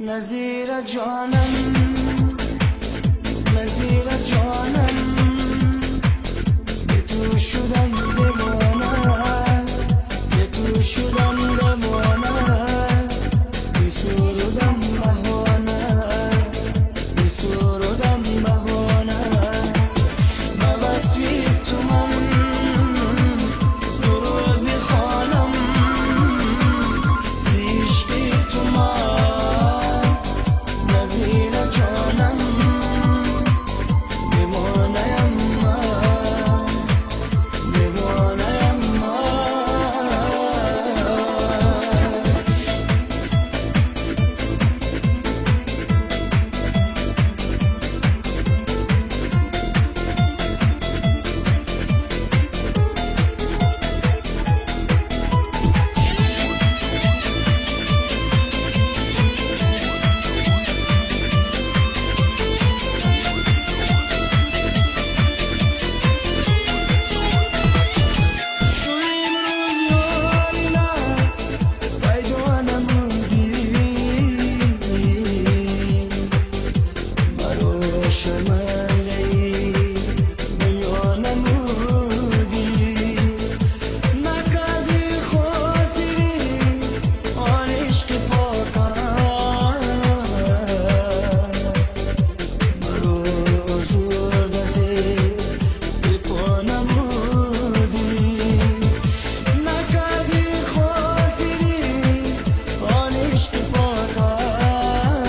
Назира ҷонам, Назира ҷонам, ба ту шудам девона, ба ту шудам девона, бисурудам баҳона, бисурудам баҳона, ба васфи ту ман суруд мехонам, зи ишқи ту ман Назира ҷонам, девонаям ман, девонаям ман. Ту имрӯз ёри ман пайдо намудӣ, маро шармандаи дунё намудӣ, накардӣ хотири он ишқи покам, маро озурда зери по намудӣ, накардӣ хотири он ишқи покам,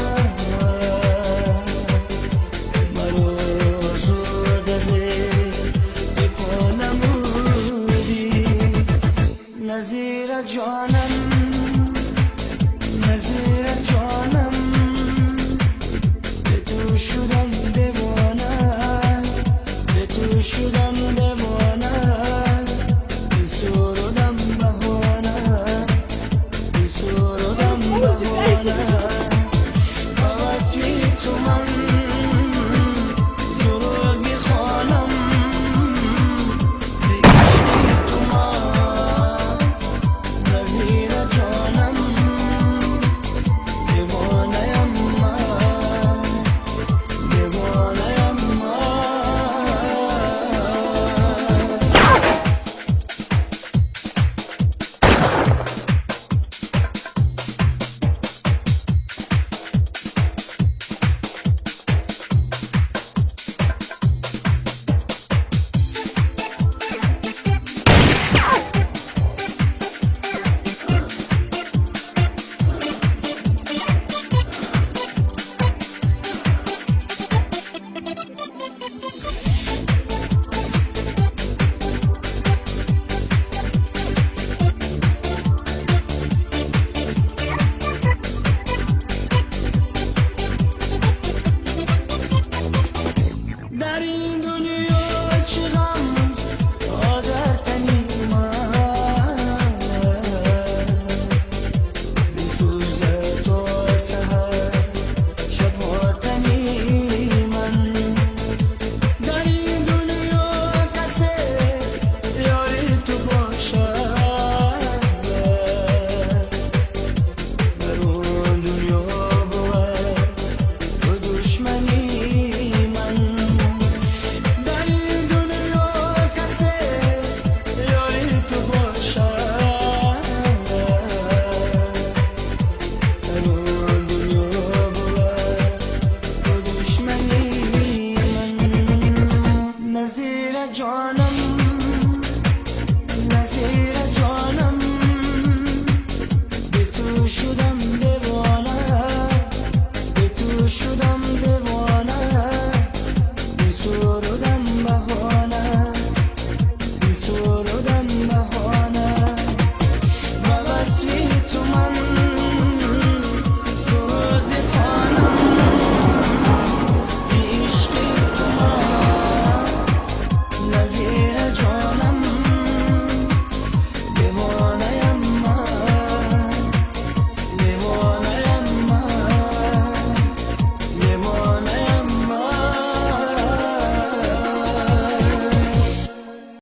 маро озурда зери по намудӣ. Назира ҷонам, Назира ҷонам, ба ту шудам девона, ба ту шудам девона, бисурудам баҳона, бисурудам баҳона.